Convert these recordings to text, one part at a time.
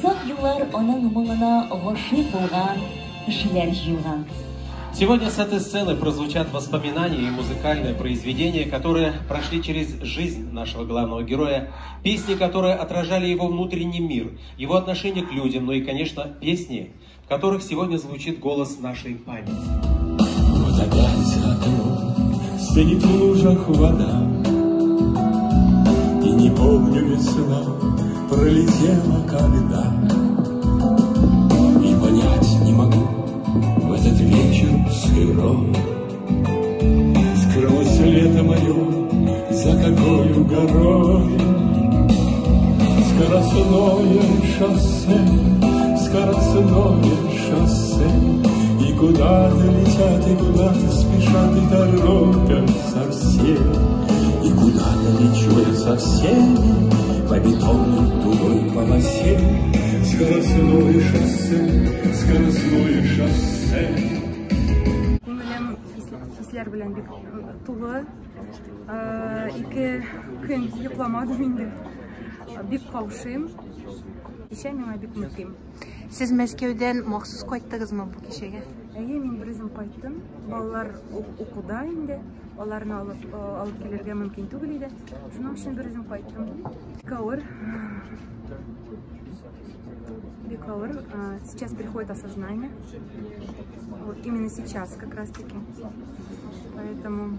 Озак еллар аның моңына гашыйк булган кешеләр җыелган. Сегодня с этой сцены прозвучат воспоминания и музыкальные произведения, которые прошли через жизнь нашего главного героя, песни, которые отражали его внутренний мир, его отношение к людям, ну и, конечно, песни, в которых сегодня звучит голос нашей памяти. Вот опять за окном стоит в лужах вода, и не помню, весна пролетела когда, и понять не могу, в этот вечер сырой скрылось лето мое за какою горой. Скоростное шоссе, скоростное шоссе, и куда-то летят, и куда-то спешат, и торопятся все, и куда-то лечу я со всеми по бетонной тугой полосе. Скоростное шоссе, скоростное шоссе. Күңелем хисләр белән бик тулы. 2 көн йокламадым инде. Бик каушыйм. Кичә миңа бик мөһим. Сез Мәскәүдән махсус кайттыгызмы бу кичәгә? Әйе, мин бер үзем кайттым. Балалар укуда инде. Аларны алып килергә мөмкин түгел иде. Шуның өчен бер үзем кайттым. Бик авыр. Бик авыр. Сейчас приходит осознание. Вот именно сейчас как раз-таки. Поэтому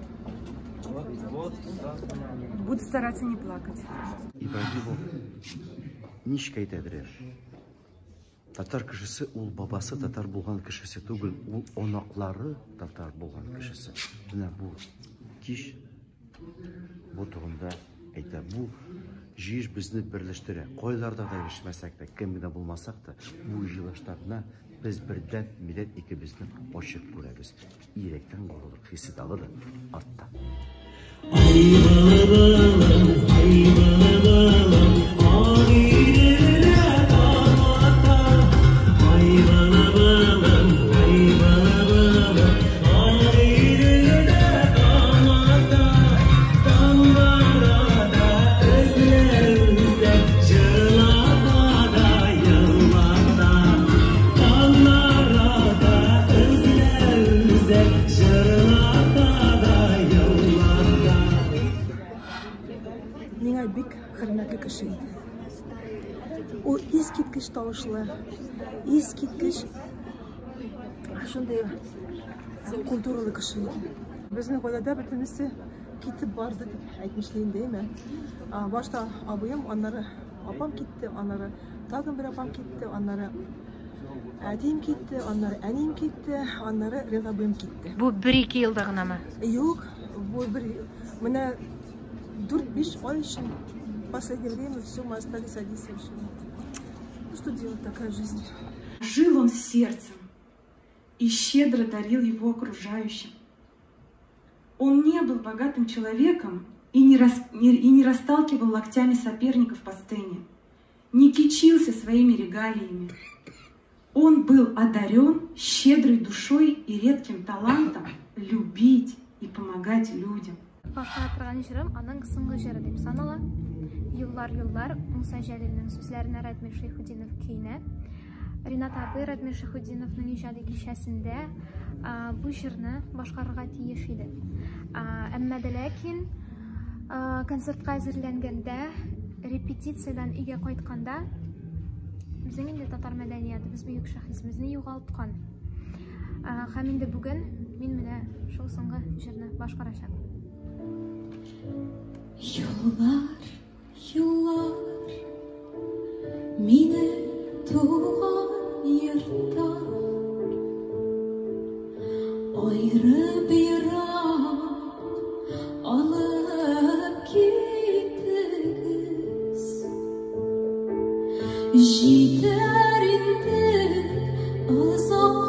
буду стараться не плакать. Ибрагимов ничек әйтәдер? Татар кешесе ул бабасы татар булган кешесе түгел, ул оныклары татар булган кешесе. Менә бу кич бу турында әйтә. Бу җыеш безне берләштерә. Кайларда да яшәмәсәк тә, кем генә булмасак та, бу җыелышларны без бердәм милләт икебезне ачык күрәбез. Иректән горурлык хисе дә алды артта. Миңа бик хөрмәтле кеше иде. Ул искиткеч тавышлы, искиткеч шундый культуралы кеше иде. Безнең гаиләдә бөтенесе китеп барды дип әйтмешли инде, әйме? Башта абыем, аннары апам китте, аннары тагын бер апам китте, аннары әтием китте, аннары әнием китте, аннары Ренат абыем китте. Бу 1-2 елда гынамы? Юк, бу бер менә 4-5 ай өчен. В последнее время все, мы остались одни совершенно. Ну что делать, такая жизнь. Жил он сердцем и щедро дарил его окружающим. Он не был богатым человеком и не расталкивал локтями соперников по сцене, не кичился своими регалиями. Он был одарен щедрой душой и редким талантом любить и помогать людям. Башкара торган җырым аның соңгы җыры дип санала. Юллар, юллар Муса Җәлилнең сүзләренә Радмир Шәйхетдинов көенә. Ринат абый Радмир Шәйхетдиновның иҗади кичәсендә бу җырны башкарырга тиеш иде. Әмма дә ләкин концертка әзерләнгәндә, репетициядән өйгә кайтканда безнең инде татар мәдәниятыбыз бөек шәхесебезне югалткан. Һәм инде бүген мин менә шул соңгы җырны башкарачакмын. Юллар, юллар, мине туган йорттан айырып ерак алып киттегез. Җитәр инде озак